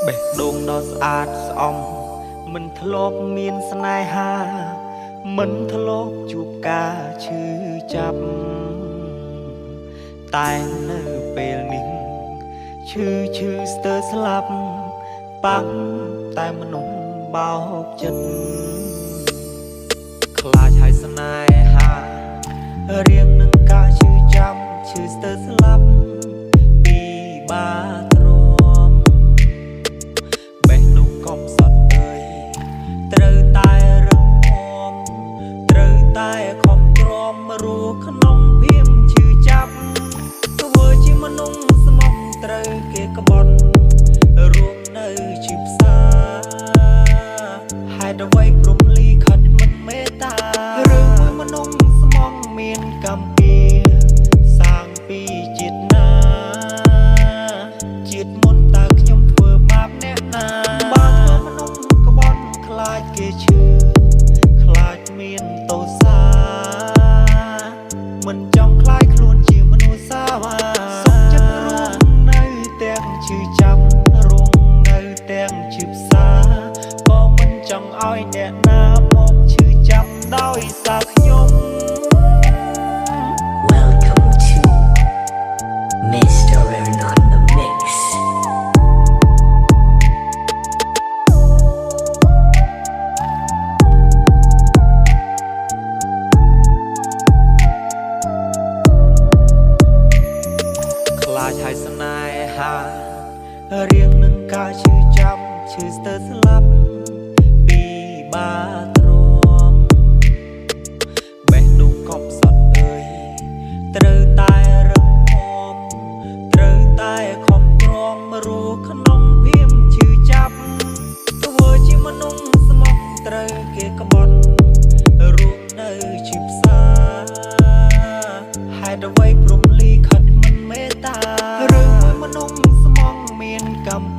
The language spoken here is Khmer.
បេះដូងដ៏ស្អាតស្អំមិនធ្លាប់មានស្នេហាមិនធ្លាប់ជួបការឈឺចាប់តែនៅពេលនេះឈឺឈឺស្ទើរស្លាប់ប៉ាំងតែមនុស្សបោកចិត្តខ្លាចហើយស្នេហារៀងនឹងការឈឺចាំឈឺស្ទើរស្លាប់ពីបាទ្រាំបេះដូងកំសត់អើយត្រូវតែរឹងមាំត្រូវតែខំទ្រាំរស់ក្នុងភាពឈឺចាប់ធ្វើជាមនុស្សស្មោះត្រូវគេក្បត់រួមនៅឈឺផ្សាហេតុអ្វីព្រំលីខិតមិនមេត្តាឬមួយមនុស្សស្មងមានកម្មពៀសាងពីជាតិណាជាតិមុនតើខ្ញុំធ្វើបាបអ្នកណាបើធ្វើមនុស្សក្បត់ខ្លាចគេឈឺខ្លាចមានទោសាមិនចង់ខ្លាចខ្លួនជាមនុស្សសាវ៉ាសុខចិត្តរួមនៅទាំងឈឺចាប់រងនៅទាំងឈឺផ្សាក៏មិនចង់ឲ្យអ្នកណាមកឈឺចាប់ដោយសារខ្ញុំ Welcome to Mr. Aaron on the Mix. ខ្លាចហើយស្នេហារៀងនឹងការឈឺចាំឈឺស្ទើរស្លាប់ពីបាទ្រាំបេះដូងកំសត់អើយត្រូវតែរឹងមាំត្រូវតែខំទ្រាំរស់ក្នុងភាពឈឺចាប់ធ្វើជាមនុស្សស្មោះត្រូវគេក្បត់រួមនៅឈឺផ្សាហេតុអ្វីព្រំលីខិតមិនមេត្តាឬមួយមនុស្សស្មងមានកម្ម